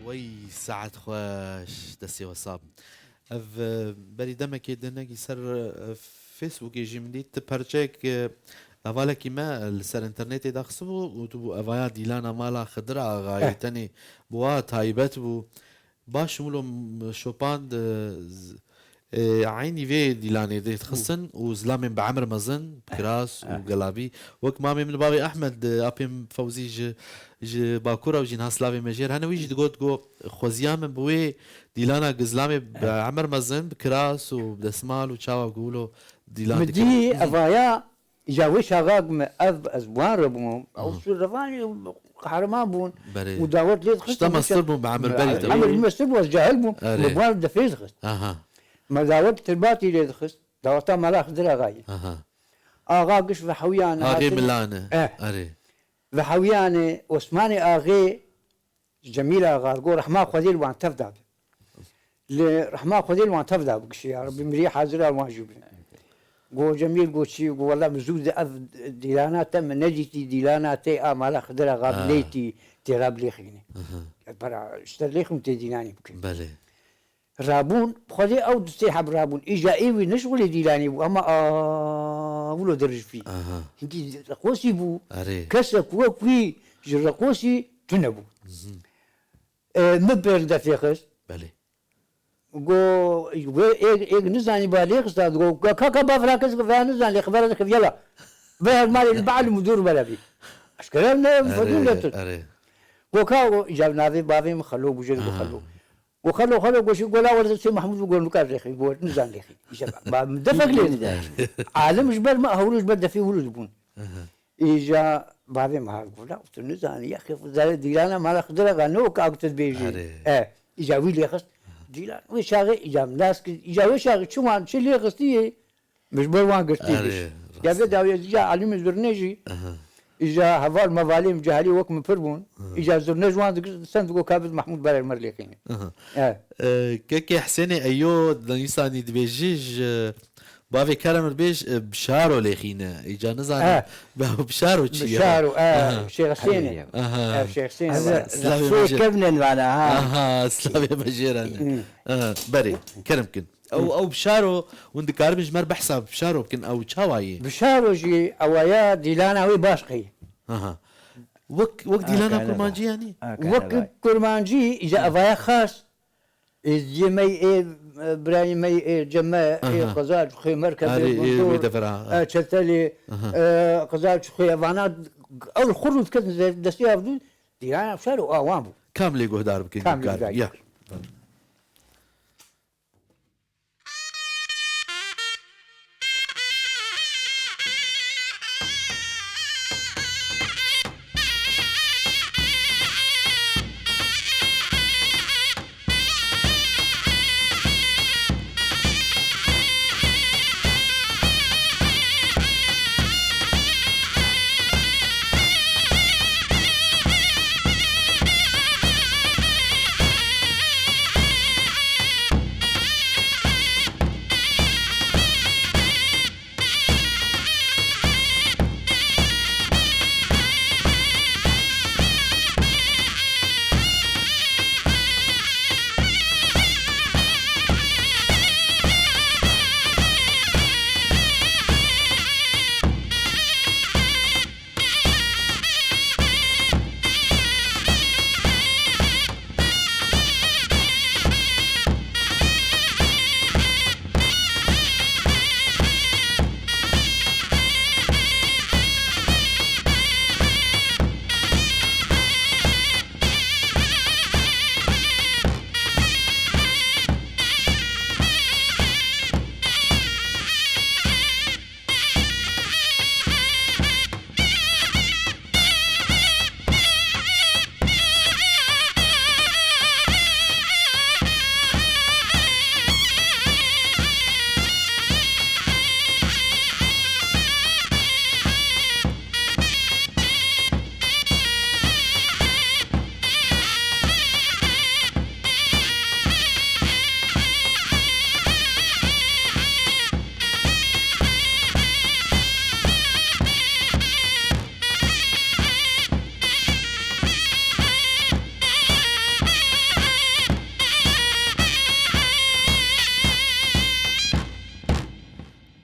Wey saet xweş, destê we sax. Ev, e, berî demekê dinekî ser, e, Facebookê jî min dît, tu perçeyek, e, hevalekî me, e, li ser înternetê daxistibû û tu bû evaya dîlana mala Xidir Axayê Eh. tenê bi wa taybet bû. Baş wilo m-, şopand, e, z-, e, eynî vê dîlanê dê dixistin û zilamên bi emir mezin, bi kiras û Eh. gelavî. Wek mamê min bavê Ehmed, e, apê min Fewzî ji, ji Bakur ew jî niha silavê me jêr hene. Wî jî digot, got, xweziya min bi wê dîlana gizilamê bi Eh. emir mezin, bi kiras û bi desmal û çawa gulo dîlan Min dikir. dî evaya Ya wê çaxak me ev ez wan re bûm. Ew Aha. Sûrevanî qehreman bûn. Berê. Û dawet lê dixist Şta û mestir bûn bi emir berî de. Emir mestir bû, ez cahil bûm. Erê. Me wan defê dixist. Aha. Me dawet Tirbatî lê dixist. Daweta mala Xidir Axayî. Aha. Axa giş ve hewiyane Axê hatin. Milane. Eh. Erê. Ve hewiyane Osmanê Axê Cemîl Axa, go rehma Xwedê li wan tev da be. Li rehma Xwedê li wan tev da bikişe, ya Rebbi, mirî hazira wan jî bibin. Go Cemîl, go çi? Go wela min zû de ev dîlana te min nedîtî, dîlana te a mala Xidir Axa Ha. bilêtî, têra bilêxîne. Aha. Ez pera ji te lêxim tê dîlanî bikin. Belê. Rabûn, xwedê ew du sê heb rabûn. Îja ê wî ne ji xwilê Dîlanê bû, hema a wilo dirijfî. Aha. Hinkî reqosî bû. Erê. Kesek wek wî ji reqosî tune bû. Mhm. E, min pêr defê xist. Belê. Go, wê êk, êk nizanî ba lê xista, go, go, kaka bavra kes veya nizan lê xibera de xevyela. Veya malê li ba'l mudur bela bî. Eşkere ne, fedû ne tut. Erê. Go ka, go, îca navê bavê min Xelo bû, jê go Xelo. Go Xelo, Xelo, go şî, go la werde sê Mahmud bû, go nuka lêxî, go nizan lêxî. Îca ba, ba, defek lê. Alim ji ber me, hewlo ji ber defê wilo dibûn. Aha. Îja bavê me hat gola, tu nizanî, ya xêf zerê dîlana mala xidira ga ne wek ak tu dibêjî. Erê. E, îja wî lê xist. Dîlan, wê çaxê îja min nas kir, îja wê çaxê çi wan, çi lê xistiyê, min ji ber wan girtî. Erê, rast. Ya vê dawiyê îja Elîmê Zurnê jî, aha, îja heval mevalê min cehelî wek min pir bûn. Aha. Îja Zurnê ji wan digir, sen digo ka bid Mahmud Berer mer lêxîne. Aha. E. E, kekê Hesênê Eyo, di nîsanî dibêjî ji Bavê Kerem Bêj, e, Bişaro lêxîne. Îca nizane. Eh. Bişaro çi ye? Bişaro, eh, Aha. Şêx Hesênê. Heyê. Aha. Eh, Şêx Hesênê. Ez Slavê soy mejê- kevnen vana, ha. Aha, slavê mejêran. Hı. Aha, berê, kerem kin. Ew, ew Bişaro, hûn dikaribin ji mer behsa Bişaro bikin, ew çawa ye? Bişaro jî, ewaya dîlana wê baş qey. Aha. Wek, wek dîlana Akana kurmancî ba. Yanî? Akana Wek ba. Kurmancî, îca evaya xas. Ê ziyê me yê, ê, birayê me yê, ê cem me, ê Aha. Qezal, Çuxê Merkez, Arê, ê ê Gundur, wê devera, ha. Ê Çetelê, Aha. Ê Qezal, Çuxê, vana ew xur û diketin ze-, destê avdû, dîrana şer û awan bû. Kam lê guhdar bikin, Kam lê guhdar bikin. Ya.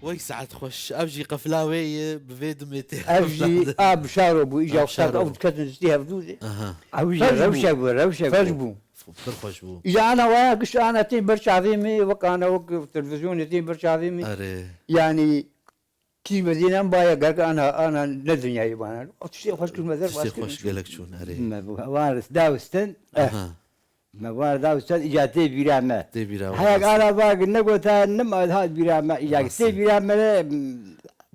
Wey saet xweş. Ev jî qefla wê ye, bi vê dimê tê. Ev jî a Bişaro bû, îca A wexta Bişaro. Ew diketin destî hevdû de. Aha. Ew jî Ferz bû. Rewşek bû, rewşek Ferz bû. bû. Pir xweş bû. Îja ana waya giş ana tên ber çavê me, wek ana wek televîzyonê tên ber çavê me. Erê. Yanî Kî medîne em baye gerek ana, ana ne dinyayê bana. O tiştê xweş kir me der Tiştê xweş gelek çûn, erê. Me bu-, wan ris dawistin. Eh. Aha. Me wan dawistin, îca tê bîra me. Tê bîra we, Heyek rast e. Ana bag ne gota, ne ma hat bîra me. Îca Rast tê e. Bîra me ne, m,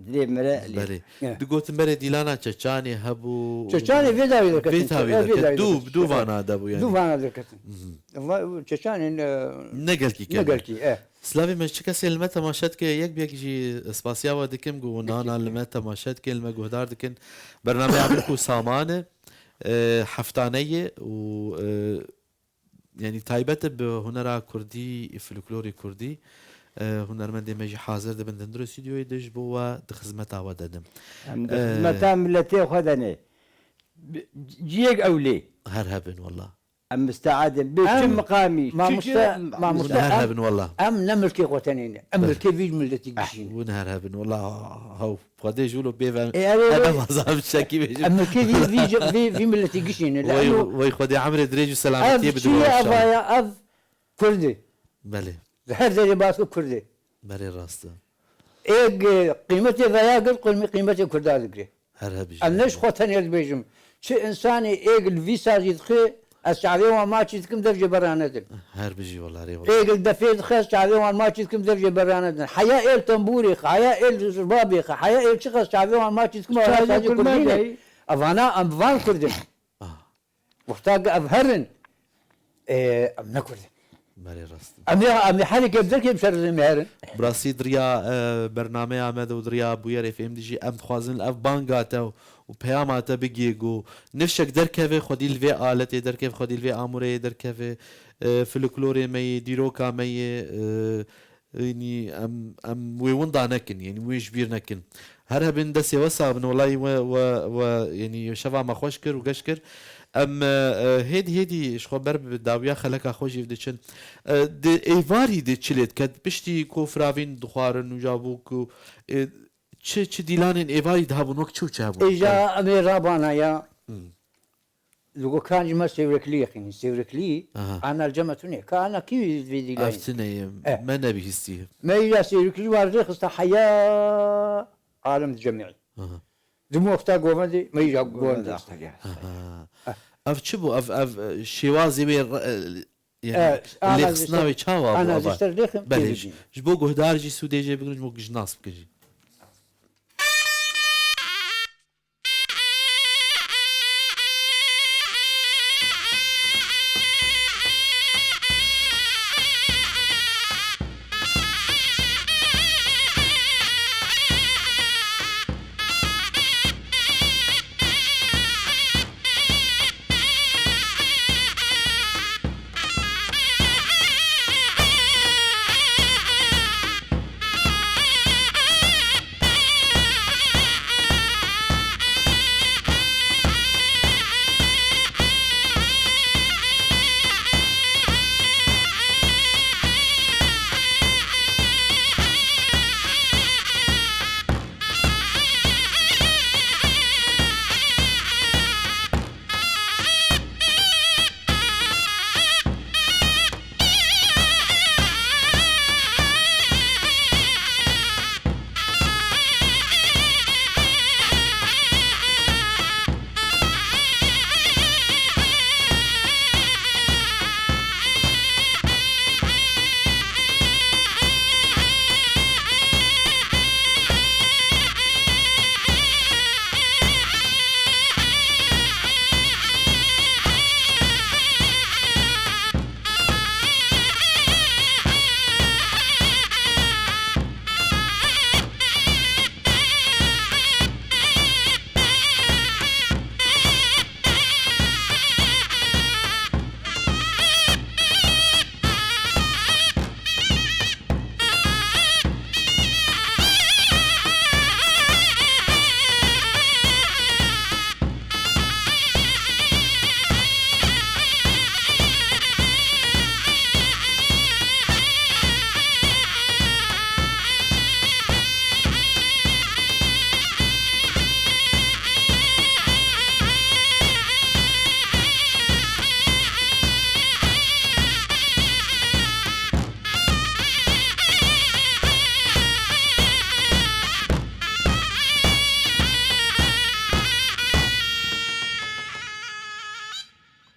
dilê me re lê. Berê. Eh. Digotin berê dîlana Çeçanê hebû. Çeçanê vê dawî derketin. Vê tawî Eh, vê derket. dawî Du, derketin. du Eh. Vana de bû yani. Du vana derketin. Mhm. Va-, Çeçanê ne, Ne gelkî ne kevn. gelkî, eh. Slavê me, çi kesê li me temaşe dike, yek bi yek jî spasiya we dikim, ku nana li me temaşe dikin, li me guhdar dikin. Bernameya min ku Saman e, e, heftane ye û, e, yanî taybet e bi hunera kurdî, folklorê kurdî. E, hunermendê me jî hazir dibin di hundirê stûdyoyê de ji bo we di xizmeta we de ne. Em di E, xizmeta miletê xwe de ne. Bi-, ciyek ewlê. Her hebin wela. Em misteedin. Bê çi Em, miqamî, çi mamoste, çi mamoste, Hûn her em, hebin wela. Em ne milkê xwe tenê ne. Em Ber. milkê vî miletî Eh, gişî ne. Hûn her hebin wela. Haw, Xwedê ji wilo pê ve. E, erê, erê. Em ez abi çekî bêjim. Em milkê vî, vî, vî, vî miletî gişî ne. Wey, Lano wey Xwedê emrê dirêj û selametiyê ev bide çi ye wela ev inşallah. Aya, ev Kurd e. Belê. Li her derê baskı Kurd e. Belê rast e. Êg, e, qîmetê veya gir, qîmetê Kurda digre. Her hebijî. Em ne ji xwe tenê dibêjim. Çi însanê êg li vî sazî dixe, ez çavê wan maçî dikim, dev jê berra nedin. Her bijî wela rê wela. Êg li defê dixe, ez çavê wan maçî dikim, dev jê berra nedin. Heya êl tembûrê xe, heya êl ribabê xe, heya êl çi xe, ez çavê wan maçî dikim, Çavê sazê Kurd Kurdî ne. Evana em van Kurd in. Ah. Wexta ku ev herin, e, em ne Kurd in. Belê rast e. Em ê, em ê herî kevderkê bi ser rêmê herin. Bi rastî di riya, e, bernameya me de û di riya bûyerê fêm de jî em dixwazin ev banga te û peyama te bigihê ku nifşek derkeve xwedî li vê aletê derkeve, xwedî li vê amûreyê derkeve, e, folklorê me yê, dîroka me yê, e, Yanî em, em wê winda nekin, yanî wê ji bîr nekin. Her hebin destê we sax bin, welayî we, we, we, yanî şeva me xweş kir û geş kir. Em, e, e, hêdî hêdî ji xwe ber bi dawiya xeleka xwe jî diçin. E, di êvarî de çi lê diket? Piştî ku firavîn dixwarin û ja bû ku, e, çi, çi dîlanên êvarî de hebûn, wek çi û çi hebûn? Îja em ê rabana ya. Hmm. Li Gokan ji me Sêwrekliyê xînî. Sêwreklî Aha. ana li cem me tune. Ka ana kî vê dîlayê? Ev tune ye. Eh. Me nebihîstiye. Me îja Sêwreklî war rê xista heya alem dicemî. Aha. Di mofta govendê me îja govendê xista. Aha. Ev çi bû? Ev, ev, e, şêwazê wê re-, e, yani Eh, ana lêxistina wê çawa bû? Ana ava? Ji ser lêxim Belê, têbigî. Ji bo guhdar jî sûdê jê bigrin, ji bo ku ji nas bikin jî.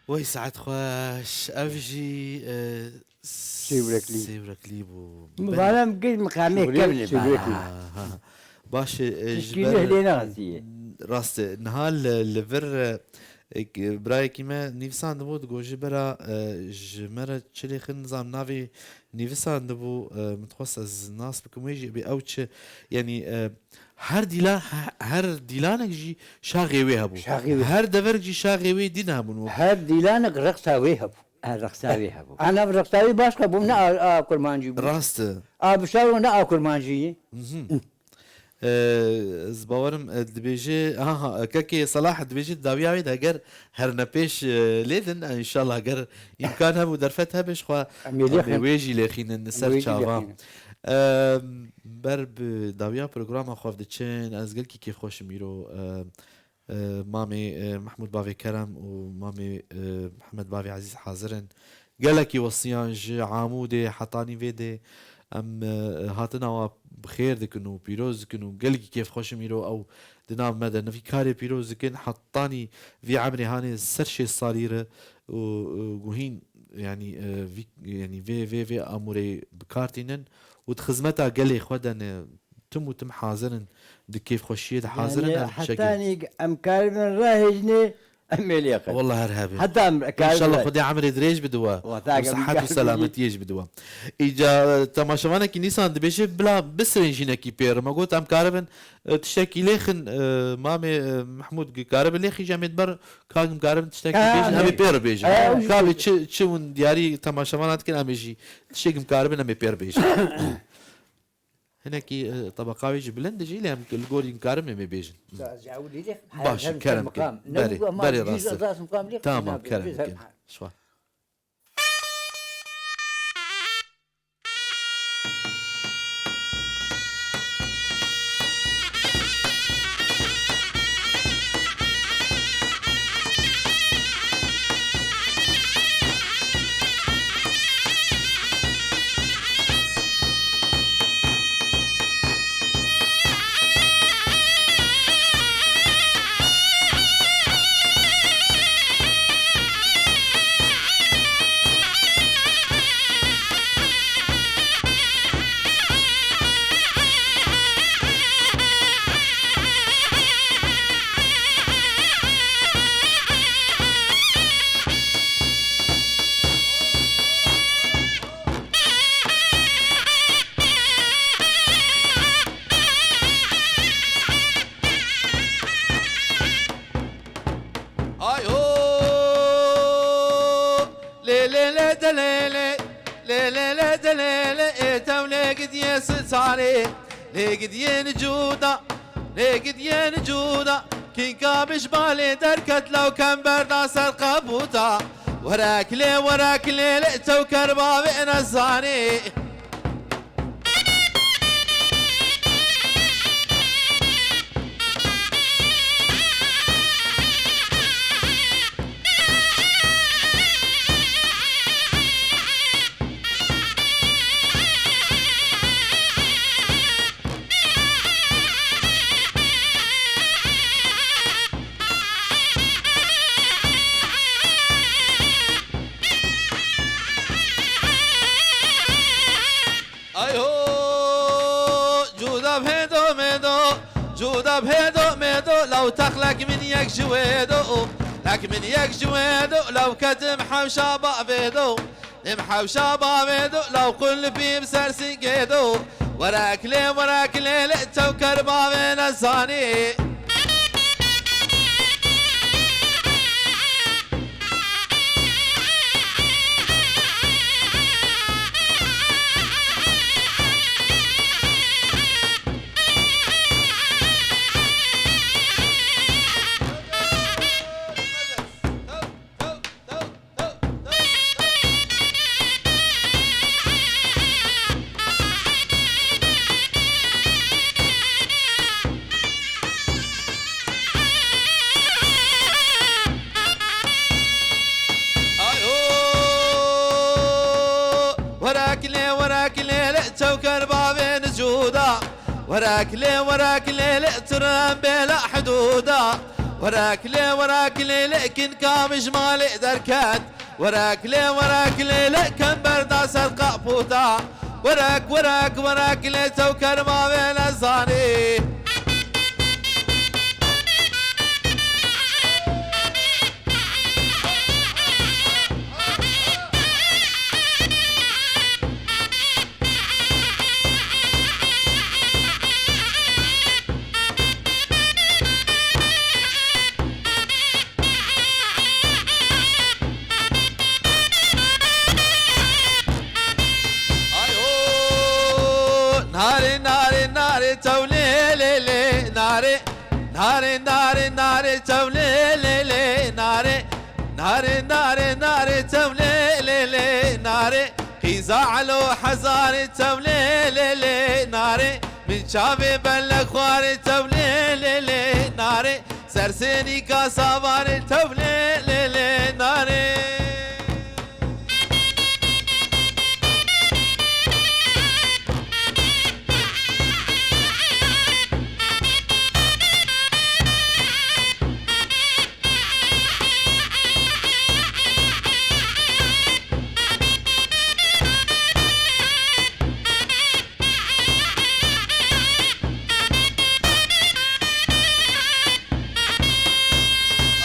Wey saet xweş. Ev jî, e, Sêwreklî. Sêwreklî bû. Min Belê. Vana min kir miqamê Sêwrek-, kevnê Sêwreklî. bana. Aha. Baş e, e, ji Tişkî ber lê nehatiye. Rast e. Niha li, li vir, e, ek-, birayekî me nivîsandibû, digot ji bera, e, ji me re çi lêxin nizam navê nivîsandibû, e, min dixwest ez nas bikim wê jî bê ew çi, yanî, e, her dîla-, he-, her dîlanek jî şaxê wê hebû. Şaxê wê. Her deverek jî şaxê wê dîn hebûn. Her dîlanek reqsa wê hebû. E, reqsa wê hebû. Ana reqsa wê başka bû, ne a, a kurmancî bû. Rast e. A bişar ne a kurmancî. Mhm. E, ez bawerim, e, dibêje, aha, kekê Selah dibêje, dawiya wê de eger herne pêş, e, lê din, e, înşallah eger îmkan hebû, derfet hebe, ji xwe Em ê em ê lêxin. wê jî lêxînin li ser Wê jî çavan. lêxînin. E, ber bi dawiya programa xwe diçin, ez gelkî kêfxweş im îro, e, e, mamê, e, Mehmûd Bavê Kerem û mamê, e, Mihemed Bavê Ezîz hazir in. Gelekî wesiyan ji Amûdê hetanî vê dê em, e, hatina wa bi xêr dikin û pîroz dikin û gelekî kêfxweş im îro ew di nav me de nivîkarê pîroz dikin. Hetanî vî emrê hanê ser şêst salî re û, e, guhîn, yanî, e, vî, yanî vê, vê, vê amûrê bi kar tînin û di xizmeta gelê xwe de ne. Tim û tim hazir in, di kêfxweşiyê de hazir in, Yanî her tiştekî. hetanî em karibin rahêjinê, em ê lê xin. Wallah her hebin. Heta em karibin İnşallah rah- Xwedê emrê dirêj bide we. Wa ta û gel sihet û gel selametiyê jî bide we. Îca, e, temaşevanekî nîsan dibêje, bila bisirên jînekî pê re. Me got em karibin, e, tiştekî lêxin, e, mamê, e, Mehmûd gi-, karibin lêxî jî em ê di ber kagim karibin tiştekî Ha, bêjin, em ê em ê pê re bêjin. Ha, Ka bê çi, çi hûn diyarî temaşevana dikin, em ê jî tiştekî em karibin, em ê pê re bêjin. Hinekî, e, tebeqa wê jî bilind e jî, lê em li gorî karin em ê bêjin. Baş, kerem kin. Berê, berê rast e. Tamam, kerem kin. Şwa. Ay ho, lê lê lê de lê lê, lê lê lê de lê lê, ê tew lê gidiye sultanê, lê gidiye ni cuda, lê gidiye ni cuda, kînka bij balê derket law kember da ser qebûta. Werek lê, werek lê lê, tew ker bavê nezanê. Ay ho, cuda bhêdo mêdo, cuda bhêdo mêdo, law tex lek min yek ji wê do, lek min yek ji wê do, law ketim hewşa bavê do, lim hewşa bavê do, law qulpî bi ser singê do, werek lê, werek lê lê, tew ker bavê nezanî. Ay ho, werakilê, werakilê, lê çewker bavên cuda. Werakilê, werakilê, lê tiran bêla hidûda. Werakilê, werakilê, lê kin kamij malê derket. Werakilê, werakilê, lê kember da ser qapûta. Werek, werek, werek, lê çewker bavê nezanî. Ay ho, narê, narê, narê. Tewlê lê lê nare, nare, nare, nare, tewlê lê lê nare, nare, nare, nare, tewlê lê lê nare, qîza elo hezarê tewlê lê lê nare, min çavê bele xwarê tewlê lê lê nare, sersênîka savarê tewlê lê lê nare.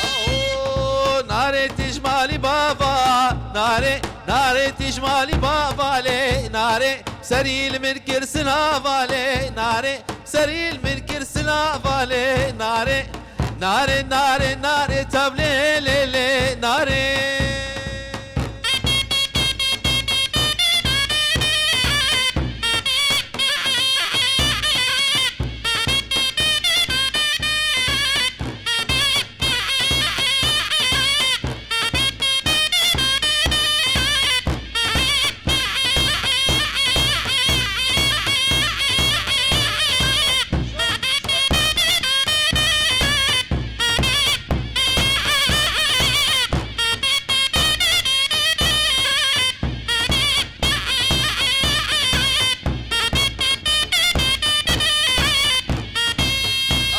Aho, nare tijmalî bava, nare, nare tijmalî bava lê, nare, serî li min kir silava lê, nare, serî li min kir silava lê, nare, nare, nare, nare, tevlê lê lê, nare.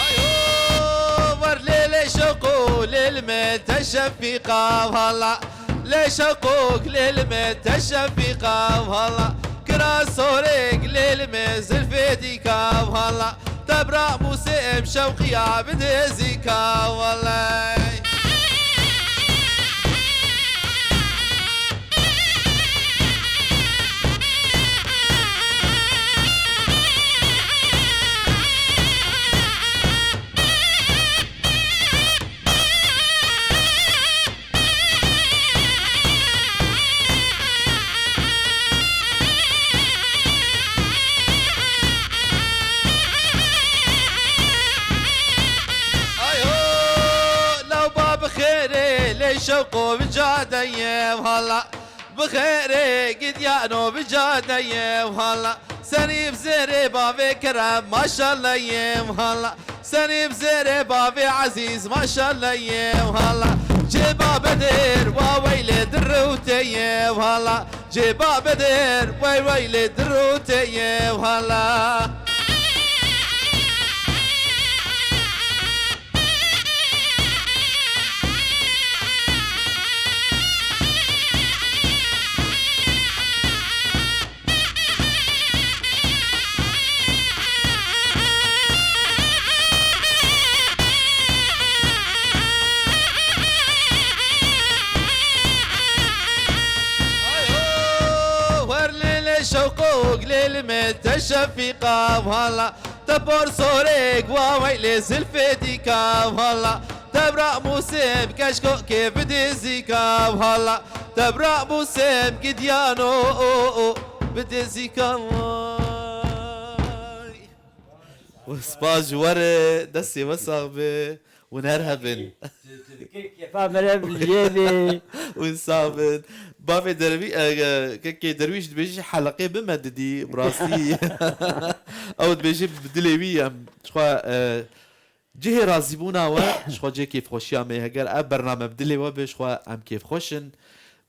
Ayo, wer lê lê şoqo, lê li me teşefîqa vala. Lê şoqok, lê li me teşefîqa vala. Kira sorek, lê li me zilfê dîka vala. Tebra Mûsê em şewqiya bidê zîka vala. Ayo, lewba bi xêrê lê şewqo bi cadeyê vala. Bi xêrê gidiyano bi cadeyê vala. Senî bi zêrê bavê kerem maşallah yê vala. Senî bi zêrê bavê ezîz maşallah yê vala. Cêba Bedir wa weylê dirûtê yê vala. Cêba Bedir wey weylê dirûtê yê vala. Ayo, wer lê lê şewqok lê li me teşefîqa vala. Te por sorek wa weylê zilfê dîka vala. Tebra Mûsê bi keşkokê bidê zîka vala. Tebra Mûsê bi gidiyano bidê zîka vala. Spas ji we re, destê we sax be. Hûn her hebin. Tu, tu dikir kefa me re liyê bê. Hûn sax bin. Bavê Derwî-, e, e, kekê Derwîş dibêjî heleqê bi me didî, bi rastî. Ew dibêjî bi dilê wî em ji xwe, e, cihê razîbûna we, ji xwe cihê kêfxweşiya me ye. Heger ev bername bi dilê we be, ji xwe em kêfxweş in.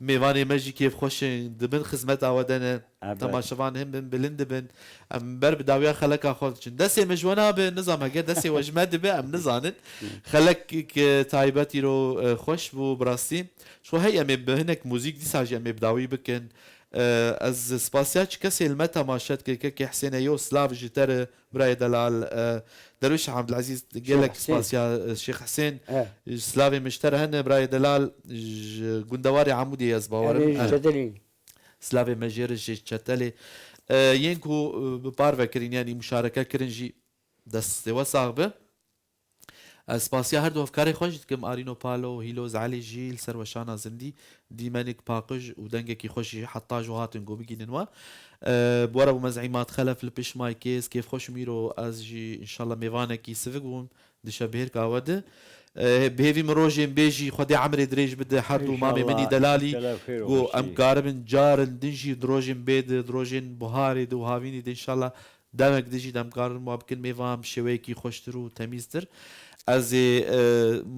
Mêvanê me jî kêfxweş in, di bin xizmeta we de ne. Elbet. Temaşevan him bin, bilind dibin. Em ber bi dawiya xeleka xwe diçin. Destê me ji we nabe, nizam heger destê we ji me dibe, em nizanin. Xelek taybet îro, e, xweş bû, bi rastî. Ji xwe hey em ê bi hinek muzîk dîsa jî em ê bi dawî bikin. E, ez spasiya çi kesê li me temaşe dike, kekê Hesêne yo silav ji te re, birayê delal, e, Derwîş Abdulazîz, gelek Şêx Hesên. Spasiya, e, Şêx Hesên. E. Silavê min ji te re hene, birayê delal, ji gundewarê Amûdê ez bawerim. Erê, ji E. Çetelî. Silavê me jê re jê çetelê. E, yên ku, e, bi parve kirin, yanî muşareke kirin jî destê we sax be. Ez spasiya her du hevkarê xwe jî dikim, Arîno Palo û Hîloz Elî jî li ser weşana zindî, dîmenik paqij û dengekî xweş jî heta ji we hatin ku bigihînin we. E, bi we re bû me ez Îmad Xelef li pişt maykê, ez kêfxweş Mîro, ez jî înşallah mêvanekî sivik bûm di şevbihêrka we de. E, bi hêvî min rojên bê jî Xwedê emrê dirêj bide her du mamê min î delalî, ku em karibin carên din jî di rojên bê de, di rojên buharê de û havînî de înşallah demek din jî em karin wa bikin mêvan bi şêweyekî xweştir û temîztir. Ez ê, e,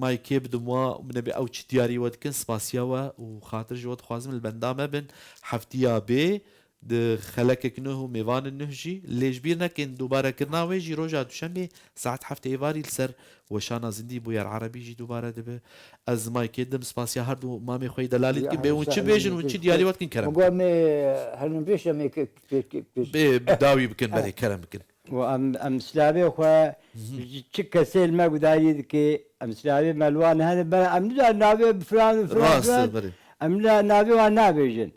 maykê bidim wa, min ê bê ew çi diyarî we dikin, spasiya we û xatir ji we dixwazim li benda me bin. Heftiya bê di xelekek nuh û mêvanin nuh jî lê ji bîr nekin, dubarekirina wê jî roja duşembê saet heftê êvarî li ser weşana zindî Bûyer Erebî jî dubare dibe. Ez maykê dim spasiya her du mamê xwe yî delalî dikim. Bê hûn çi bêjin, hûn çi diyarî we dikin, kerem bikin. Min got me herin pêş em ê ke-, pê-, pê-, pêş. Bê bi dawî bikin, berê kerem bikin. Û em, em silavê xwe ji çi kesê li me gudarî dike, em silavê me li wan hene, bera em nizan navê filan û filan, rast e, filan. Berê. Em na-, navê wan nabêjin.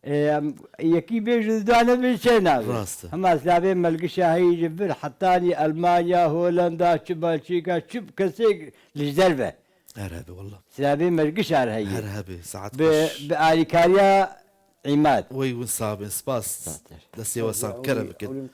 Ê, em yekî bêjin, dane bêjin çê navê. Rast e. Hema silavê me li gişa heyî ji vir hetanî Elmanya, Holenda, çi Belçîka, çi kesê li ji derve. Her hebe wallah. Silavê me li gişa re heyî. Her hebe, saet Bi, xweş. Bi alîkariya Îmad. Wey win sabin, spas. Destê we sab, kerem bikin.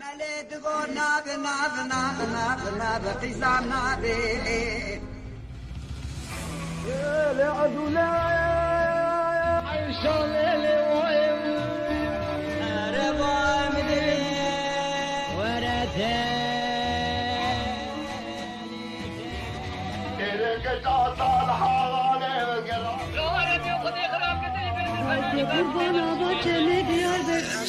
Melê digo nav, nav, nav, nav, nav, qîza navê lê. Lê Ezûlê. Eyşan lê lê wayê. Ereba min dilê. Were te. Qurbana baçê me Diyarbekir.